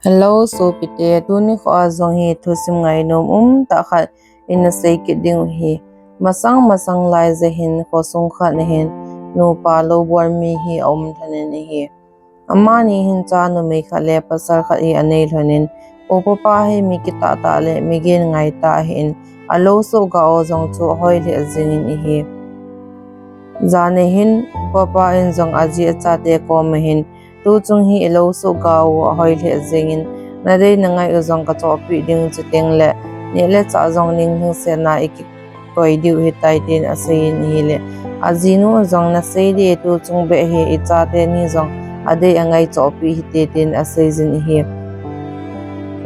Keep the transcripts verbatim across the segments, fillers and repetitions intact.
Hello, sopite, tuni kho a jong hi thusim ngainom um tah khat ina sei kit ding u hi. Masang masang lai jeh hin khosung khat na hin nupa lou bol mi hi aum lhon in ahi. Amani hin cha numei khat le pasal khat hi anei lhon in, upa pa hi mi kitah tah le mi gel ngai tah ahin, alou soh ga u jong chu ahoi lheh jing in ahi. Jan a hin upa pa in jong aji achate kom a hin, tuchung hi ilou soh ga u ahoi lheh jing in, nadei nangai u jong kachohpeh ding, chuteng le neh le chah jong ning lhingset na ikikoi diu hitai, tin asei in ahile, ajinu in jong nasei dih e, tuchung beh hi ichate ni jong adei angai chohpeh hite, tin asei jin ahi.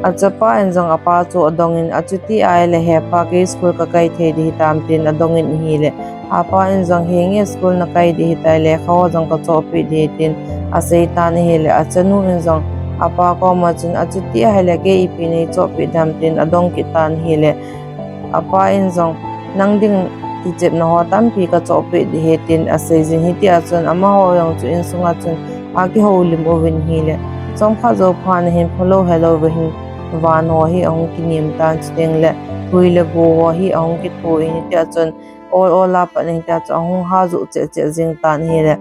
Achapa in jong apa chu adong in, achuti ahile, hepa, kei school kakai thei ding hitam, tin adong in ahile, apa in jong, henge school nakai ding hitai, lekha ho jong kachohpeh ding, tin asei tan ahile, achanu in jong apa kom a chun, achuti ahile kei ipi neichohpeh dem, tin adong kit tan ahile, apa in jong, nang ding kichepna ho tampi kachohpeh ding ahi, tin asei jin, hitia chun amaho jong chu insung a chun akihoulim uvin ahile, chomkhat jou phat na hin phalou helou va hin van ho hi ahung kinem tan, chuteng le hui le go ho hi ahung kitho in, hitia chun ol ol a pat na hitia chun ahung ha joh cheh cheh jing tan ahile,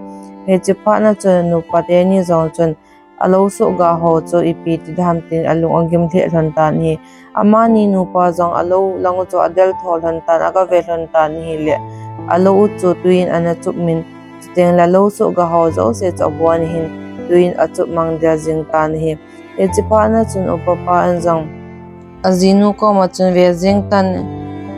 hiche phat na chun nupa teni jong chun alou soh ga ho chu ipi ti dam, tin alung agim lheh lhon tan ahi. Amani nupa jong alou lang u chu adel tho lhon tan, agave lhon tan ahile, alou u chu tui in ana chup min, chuteng le alou soh ga ho jouse chu abon in hin tui in achup mang del jing tan ahi. Hiche phat na chun upa pa in jong ajinu kom a chun ve jing tan,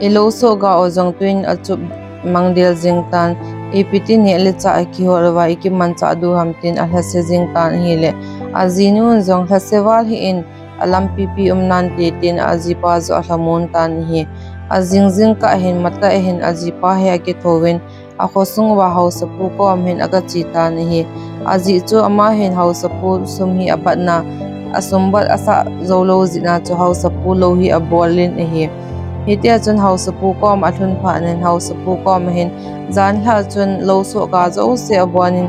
ilou soh ga u jong tui in achup mang del jing tan, ipi ti neh le chah ikihol uva ikimanchah diu ham, tin alhase jing tan ahile, ajinu in jong, lhase val hih in, alampi pi um nante, tin ajipa joh alhamon tan ahi. Ajing jingkah hin matah in hin ajipa hi akithouvin, akhosung uva haosapu kom hin agache tan ahi. Ajeh chu ama hin haosapu sum hi abatna, asumbat asah joulou jeh a chu haosapu lou hi abol in ahi. Hitia chun haosapu kom alhun phat in haosapu kom a hin, jan lhah chun lou soh ga jouse abon in,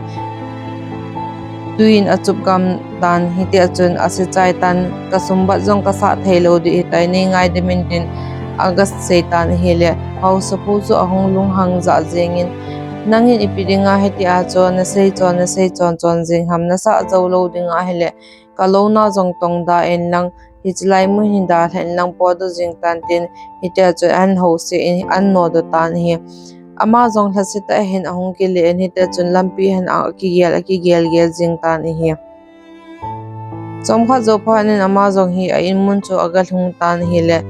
tui in achup gam tan, hitia chun ase chai tan, kasumbat jong kasah thei lou ding hitai, neingaidam in, tin agasei tan ahile, haosapu chu ahung lunghang jah jeng in, nangin ipi dinga hitia chu nasei chon nasei chon chon jeng ham, nasah joulou ding ahile kalouna jong tongda in lang, hiche lai mun hi dalha in lang potdoh jing tan, tin hitia chun ahin house in ahin nodoh tan ahi. Ama jong lhase tah in ahung kile in, hitia chun lampi hin akigel akigel gel jing tan ahi. Chomkhat jou phat in ama jong hi a in mun chu agalhung tan ahile,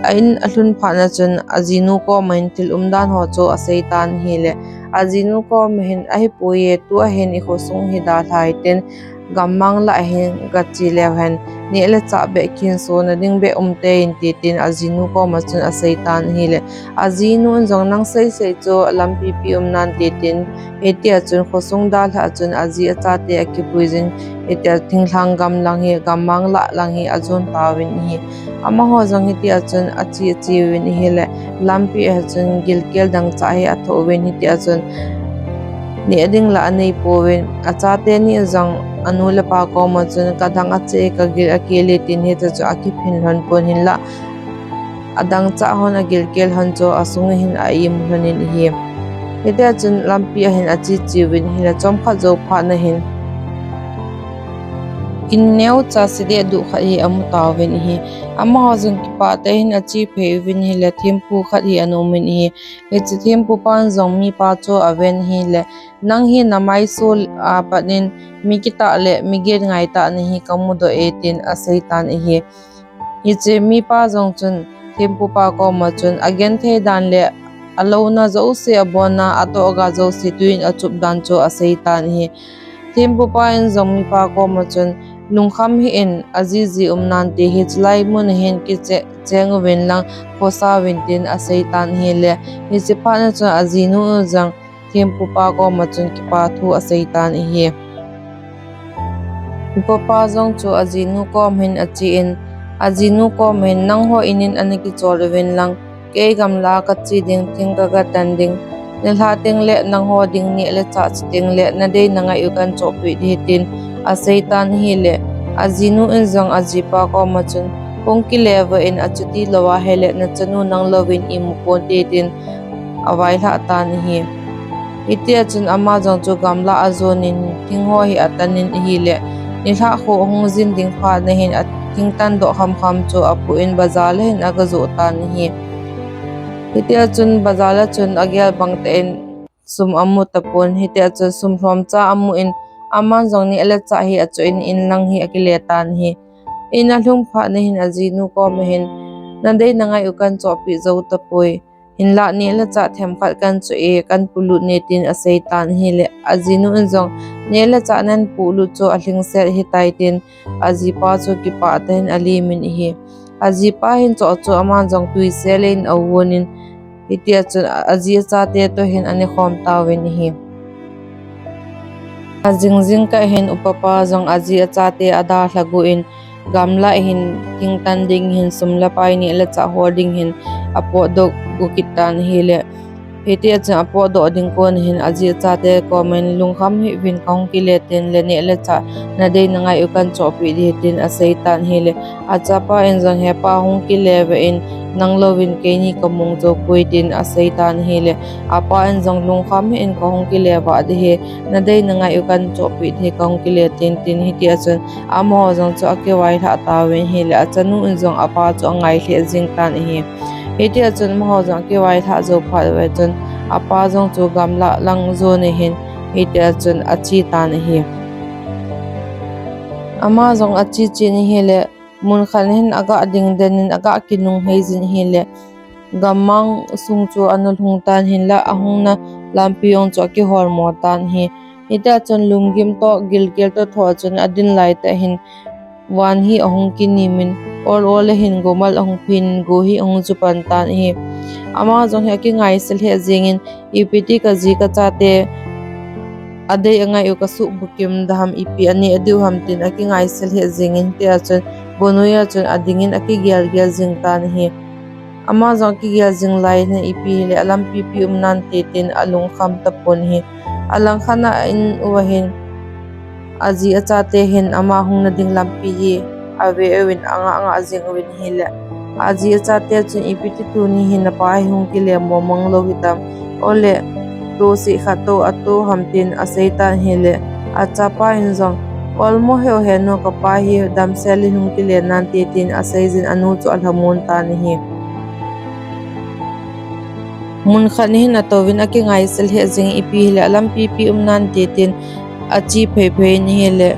a in alhun phat na chun ajinu kom a hin thil umdan ho chu asei tan ahile, ajinu kom a hin, ahipoi e, tua hin ikhosung hi dalha hitin, gammang lah hin gache leu hen, neh le chah beh khinso na ding beh umte inte, tin ajinu kom a chun asei tan ahile, ajinu in jong, nang seisei chu lampi pi um nante, tin hitia chun khosung dalha chun aji achate akipui jin, hitia thinglhang gam lang hi, gammang lah lang hi ajon tauvin ahi. Amaho jong hitia chun ache ache uvin ahile, lampi a chun gilkel dangchah hi athoh uvin, hitia chun neh ding lah anei pouvin, achate ni jong anu le apa kom a chun, kadang ache, kagil akel e, tin hitia chu akiphin lhon pon, hinlah adangchah hon agilkel hon chu asung a hin a-im lhon in ahi. Hitia chun lampi a hin ache che uvin ahile, chomkhat jou phat na hin in neocha sedeh duh khat hi amu tauvin ahi. Amaho jong kipah tah in ache phei uvin ahile, thempu khat hi ana um in ahi. Hiche thempu pan jong mipa chu aven ahile, nang hi namaiso a pat in mi kitah le mi gel ngai tah nahi kamudoh e, tin asei tan ahi. Hiche mipa jong chun thempu pa kom a chun agenthei dan le alouna jouse, abonna atoh ga jouse tui in achup dan chu asei tan ahi. Thempu pa in jong mipa kom a chun, lungkham hih in, ajiji um nante, hiche lai mun a hin kicheng uvin lang khosa uvin, tin asei tan ahile, hiche phat na chun ajinu in jong thempu pa kom a chun kipa thu asei tan ahi. Upa pa jong chu ajinu kom hin ache in, ajinu kom hin, nangho in in ana kichol uvin lang, kei gamla kache ding, thing kagatan ding, nilhah teng le nangho ding neh le chah che teng le nadei nangai u kahin chohpeh ding ahi, tin asei tan ahile, Ajinu in jong ajipa koma chun, "Hung kile uvin, achuti lou ahile nachanu nang louvin imu ponte," tin availhah tan ahi. Hitia chun ama jong chu gamla ajonin thing ho hi atanin ahile, nilhah kho hung jin ding phat nahin athing tan doh khamkham chu apuin bazar a hin agajoh tan ahi. Hitia chun bazar a chun agel bang tah in sum amu tapon, hitia chun sum lhomcha amun, aman jong neh le chah hi achoh in, in lang hi akile tan ahi. In alhung phat nahin ajinu koma hin, "Nadei nangai u kahin chohpeh jou tapoi. Hinlah neh le chah themkhat kahin choh e, kahin polut ne," tin asei tan ahile, ajinu in jong, "Neh le chah nahin polut chu alhingset ahitai," tin ajipa chu kipah tah in alemin ahi. Ajipa hin choh chu aman jong tuisel in ahunin, hitia chun aji achate toh hin anekhom tauvin ahi. Ajing jingkah hin upapa jong aji achate adalha gu in, gamla hin thing tan ding hin sum le pai neh le chah hol ding hin apotdoh gu kit tan ahile, hitia chun apotdoh ding kon hin aji achate koma hin, "Lungkham hih uvin, kahung kile teng le neh le chah nadei nangai u kahin chohpeh ding ahi," tin asei tan ahile, achapa in jong, "He pa, hung kile uvin, nang louvin keini kamu jou poi," tin asei tan ahile, apa in jong, "Lungkham hih in, kahung kile vah ding ahi, nadei nangai u kahin chohpeh ding ahi, kahung kile teng," tin hitia chun amaho jong chu akivailhah tauvin ahile, achanu in jong apa chu angai lheh jing tan ahi. Hitia chun amaho jong akivailhah jou phat uva chun apa jong chu gamla lang jon ahin, hitia chun ache tan ahi. Ama jong ache chen ahile, mun khat hin aga ding den in aga kinunghei jin ahile, gammang sung chu ana lhung tan, hinlah ahungna lampi jong chu akiholmo tan ahi. Hitia chun lunggim toh gilkel toh thoh chun adin lai tah hin van hi ahung kinimin, ol ol a hin gomal ahung phin, go hi ahung ju pan tan ahi. Ama jong hi akingaisel lheh jengin, "Ipi ti kaji kachate adei angai u kasuh bukim da ham, ipi aneh diu ham," tin akingaisel lheh jengin, hitia chun go noiya chun adingin akigel gel jing tan ahi. Ama jong akigel jing lai hin ipi hile alampi pi um nante tin alungkham tapon ahi. Alangkhat a in uva hin aji achate hin ama hungna ding lampi hi ave uvin anga anga jing uvin ahile, aji achate chun, "Ipi ti tuni hin napa hi hung kile momong lou hitam, ole, tohse khat toh atoh ham," tin asei tan ahile, achapa in jong, "Olmo hih o henu, kapa hi damsel in hung kile nante," tin asei jin anu chu alhamon tan ahi. Mun khat hin atouvin akingaisel lheh jengin, ipi hile alampi pi um nante tin ache phei phei in ahile,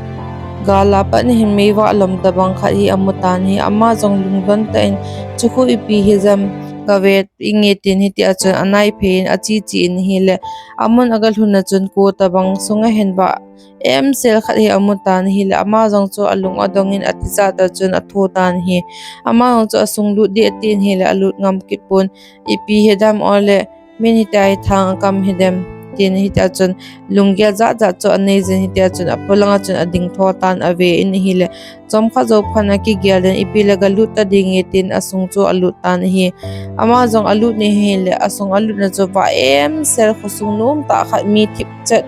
gal a pat hin meivah lom tabang khat hi amu tan ahi. Ama jong lungdon tah in, "Chukhu ipi hijam, kave inge," tin hitia chun anai phei in ache che in ahile, amun agalhun a chun ko tabang sunga hin vah emsel khat hi amu tan ahile, ama jong chu alung adong in atijat a chun atho tan ahi. Ama jong chu asung lut ding atin ahile alut ngam kit pon, "Ipi hidam, ole, min hitia hi thang akam hidem," tin hitia chun lunggel jat jat chu anei jin, hitia chun apolang a chun ading tho tan ave in ahile, chomkhat jou phat in akigel in, "Ipi le galut ta dinge," tin asung chu alut tan ahi. Ama jong alut in ahile, asung alutna chu vah emsel, khosung nom tah khat, mi thipchet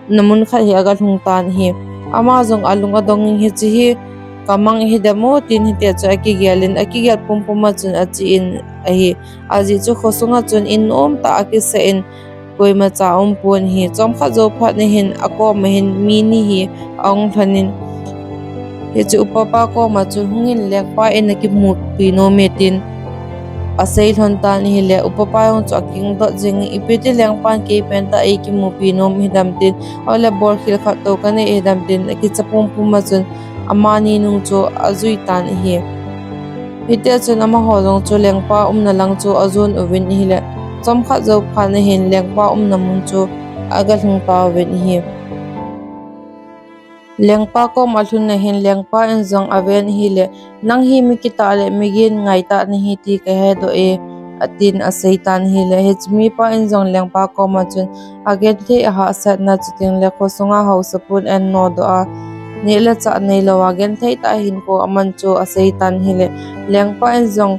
na mun khat hi agalhung tan ahi. Ama jong alung adong in, "Hiche hi kamang hidem o," tin hitia chu akigel in, akigel pumpum a chun ache in ahi. Ajeh chu khosung a chun in nom tah akisa in, koima cha um pon ahi. Chomkhat jou phat in ahin, akoma hin mi ni hi ahung lhon in, hiche upapa koma chun, "Hungin, lengpa in nakimupi nom e," tin asei lhon tan ahile, upapa jong chu akingdot jengin, "Ipi ti lengpan kei pentah eikimupi nom hidam," tin, "Ole, bolkhel khat toh kanei hidam," tin akicha pumpum a chun amani nung chu ajui tan ahi. Hitia chun amaho jong chu lengpa umna lang chu ajon uvin ahile, chomkhat jou phat in ahin lengpa umna mun chu agalhung tauvin ahi. Lengpa koma alhun in ahin lengpa in jong aven ahile, "Nang hi mi kitah le mi gin ngaitah nahi ti kahedoh e," atin asei tan ahile, hiche mipa in jong lengpa koma chun, "Agenthei ahahsatna chuteng le khosunga haosapu in ahin nodoh a, neh le chah neilou a genthei tah hinkho aman chu," asei tan ahile, lengpa in jong,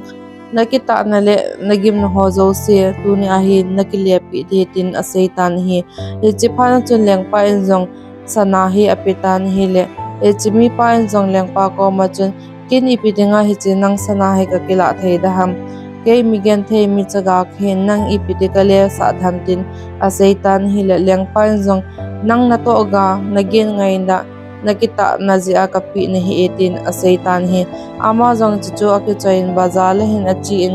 "Nakitahna le nagimna ho jouse tuni a hi nakilepeh ding ahi," tin asei tan ahi. Hiche phat a chun lengpa in jong sana hi ape tan ahile, Hiche mipa in jong lengpa koma chun, "Ken ipi dinga hiche nang sana hi kakilah thei da ham? Kei migenthei michaga kahin, nang ipi ti kalesah da ham?" tin aseitan ahile, lengpa in jong, "Nang natoh ga, nagin ngaina, nakitahna jeh a kapeh nahi e," tin aseitan ahi. Ama jong chuchu akichoi in bazar a hin ache in,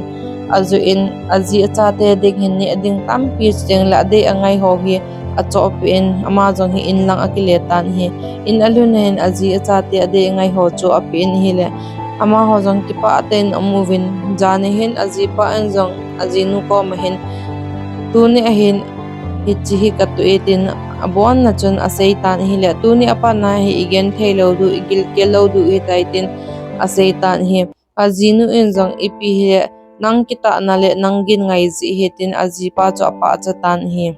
ajoh in, aji achate ding hin neh ding tampi cheng le adei angai ho hi achohpeh in, ama jong hi in lang akile tan ahi. In alhun in aji achate adei angai ho chu apeh in ahile, amaho jong kipah tah in aum uvin, jan ahin ajipa in jong ajinu koma hin, "Tuni ahin hiche hi katoh e," tin abonna chun aseitan ahile, "Tuni apat na hi igenthei lou diu, igilkel lou diu ahitai," tin aseitan ahi. Ajinu in jong, "Ipi hile, nang kitahna le nang gin ngai jeh ahi," tin ajipa chu apahcha tan ahi.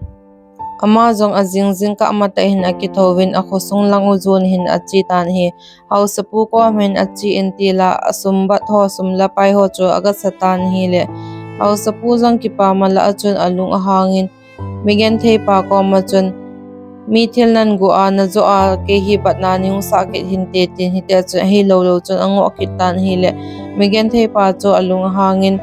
Ama jong ajing jingkah matah hin akithouvin, akhosung lang u jon hin ache tan ahi. Haosapu koma hin ache in tila, asumbat ho, sum le pai ho chu agasa tan ahile, haosapu jong kipah mala a chun alung ahangin, migenthei pa koma chun, "Mi thil nan go a, najo a, kei hi batna neihung sah kit hinte," tin hitia chun ahilou lou chun angoh kit tan ahile, migenthei pa chu alung ahangin,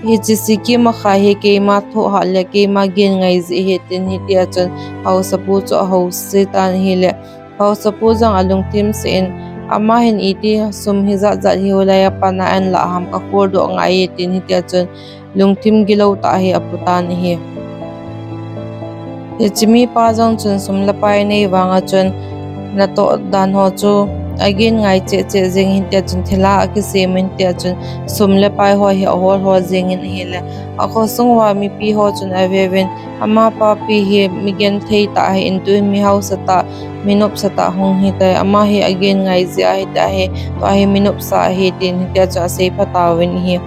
"Hiche sikim akha hi keima thoh hah le keima gin ngai jeh ahi," tin hitia chun haosapu chu ahousa tan ahile, haosapu jong alungthim seh in, "Ama hin iti sum hijat jat hi hoilai a pat na ahin lah ham, kakholdoh ngai e," tin hitia chun lungthim gilou tah hi apu tan ahi. Hiche mipa jong chun sum le pai anei vang a chun natoh dan ho chu agin ngai cheh cheh jeng in, hitia chun thilha akisem in, hitia chun sum le pai ho hi ahol hol jeng in ahile, akhosung uva mipi ho chun aveuvin, "Ama papi hi migenthei tah ahin, tuhin mi hausa tah, mi nopsa tah hung hitai, ama hi agin ngai jeh ahi, tua hi mi nopsa ahi," tin hitia chu aseipha tauvin ahi.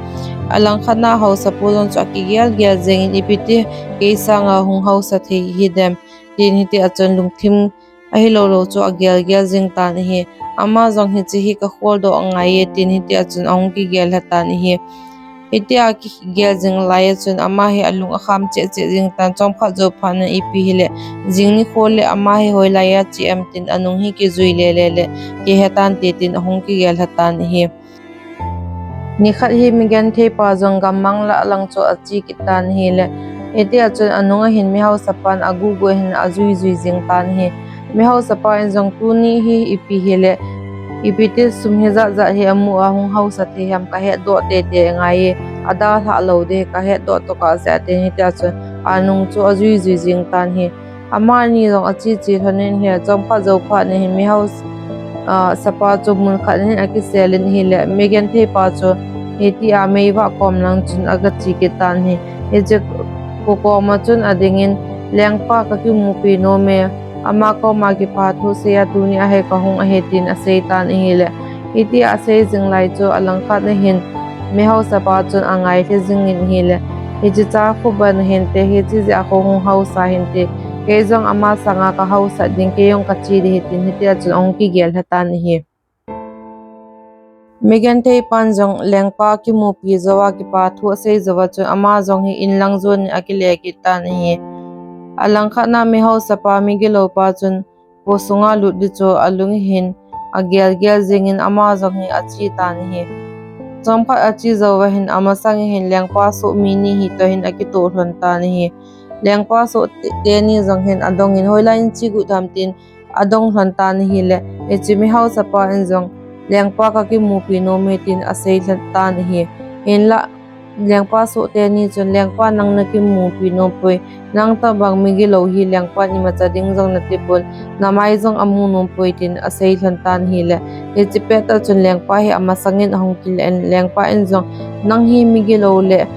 Alangkhat na haosapu jong chu akigel gel jeng in, "Ipi ti kei sanga hung hausa thei hidem?" tin hitia chun lungthim ahilou lou chu agel gel jing tan ahi. Ama jong, "Hiche hi kakholdoh ngai e," tin hitia chun ahung kigel lha tan ahi. Hitia akigel jing lai a chun ama hi alung akham cheh cheh jing tan, chomkhat jou phat in, "Ipi hile, jing nikho le ama hi hoilai a che em?" tin anung hi kijui le le le, "Kihe tante," tin ahung kigel lha tan ahi. Nikhat hi migenthei pa jong gammang lah lang chu ache kit tan ahile, hitia chun anung a hin mi hausa pan agugu hin ajui jui jing tan ahi. Mi hausa pa in jong, "Tuni hi ipi hile, ipi ti sum hijat jat hi amu a hung hausa thei ham, kahetdoh tete ngai e, adalhah lou ding, kahetdoh tokah jeh," tin hitia chun anung chu ajui jui jing tan ahi. Amani jong ache che lhon in ahile, chomkhat jou phat in hin mi hausa, ah, sapa chu mun khat in hin akisel in ahile, migenthei pa chu hitia meivah kom lang chun agache kit tan ahi. Hiche kho koma chun ading in, "Lengpa kakimupi nom e, ama koma kipathu sei a tuni a hi kahung ahi," tin asei tan ahile, hitia asei jing lai chu alangkhat na hin mi hausa pa chun angai lheh jing in ahile, "Hiche cha khu ban hinte, hiche jeh a khu hung hausa hinte, kei jong ama sanga kahausa ding, kei jong kache ding ahi," tin hitia chun ahung kigel lha tan ahi. Migenthei pan jong lengpa kimupi jou a kipathu asei jou a chun ama jong hi in lang jon in akile kit tan ahi. Alangkhat na mi hausa pa, migilou pa chun kho sunga lut ding chu alung hin agel gel jing in ama jong hi ache tan ahi. Chomkhat ache jou a hin amasang in hin lengpa soh mi ni hi toh hin akitoh lhon tan ahi. Lengpa soh te, teni jong hin adong in, "Hoilai in che got ham?" tin adong lhon tan ahile, hiche mi hausa pa in jong, "Lengpa kakimupi nom e," tin asei lhon tan ahi. Hinlah lengpa soh teni chun, "Lengpa, nang nakimupi nom poi, nang tobang migilou hi lengpan imacha ding jong nati pon, namai jong amu nom poi," tin asei lhon tan ahile, hiche pet a chun lengpa hi amasang in ahung kile in, lengpa in jong, "Nang hi migilou le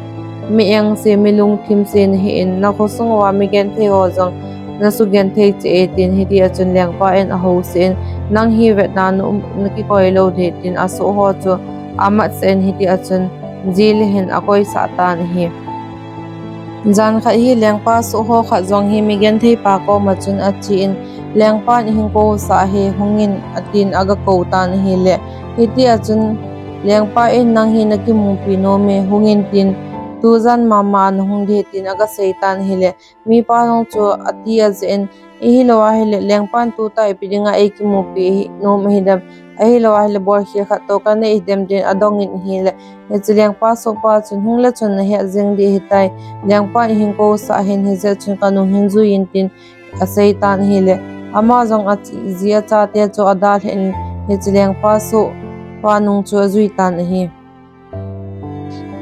mi engse, mi lungthim se nahi in, nakho sung uva migenthei ho jong nasugenthei cheh e," tin hitia chun lengpa in ahousa in, "Nang hi vetna na um, nakikoi lou ding," tin asoh ho chu amatsah in hitia chun jail a hin akoisah tan ahi. Jan khat hi lengpa soh ho khat jong hi migenthei pa koma chun ache in, "Lengpan eihin kousah e, hungin," atin agakou tan ahile, hitia chun lengpa in, "Nang hi nakimupi nom e, hungin," tin Tujan mama nahung ding ahi tin aga seitan ahile, mipa jong chu ati ajeh in, ahilou ahile, lengpan tuta ipi dinga eikimupi nom ahidem, ahilou ahile, bolkhel khat toh kanei hidem tin adongin ahile, hiche lengpa sohpa chun, hung le chun nahet jeng ding ahitai, lengpan eihin kousah ahin, hijeh chun kanung hin juiyin tin aseitan ahile, ama jong aji achate chu adalhen, hiche lengpa sohpa nung chu ajuitan ahi.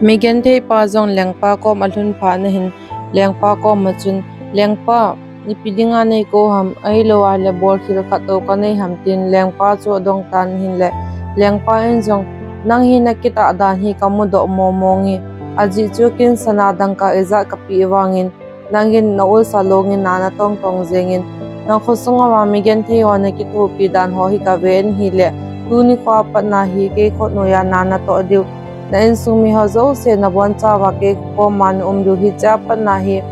Migentheipa jong lengpa kom alhun phat nahin, lengpa koma chun, lengpa, ipi dinga neikou ham, ahilou ahile bolkhel khat toh kanei ham tin lengpa chu adongtan ahile, lengpa in jong, nang hi nakitah dan hi kamudoh mong monge, ajeh chu kin sana dangka ijat kapeh vangin, nangin na-ulsa longin na natong tong jengin, nang khosunga migenthei ho nakithopi dan ho hi kaven ahile, tuni khoa patna hi kei khutnoiya na natoh diu, na insung miho jouse nabonchauva kei koma naum diu, hichea patna hi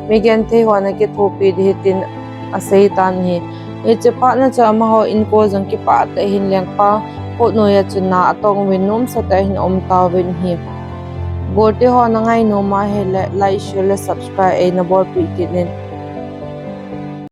migenthei ho nakithopi ding ahi tin aseitan ahi. Hiche phatna chun amaho inko jong kipah tah in lengpa khutnoiya chun na atong uvin nomsa tah in aumtauvin ahi. Golte ho nangainom ahile like, share le subscribe eina bolpeh kit in.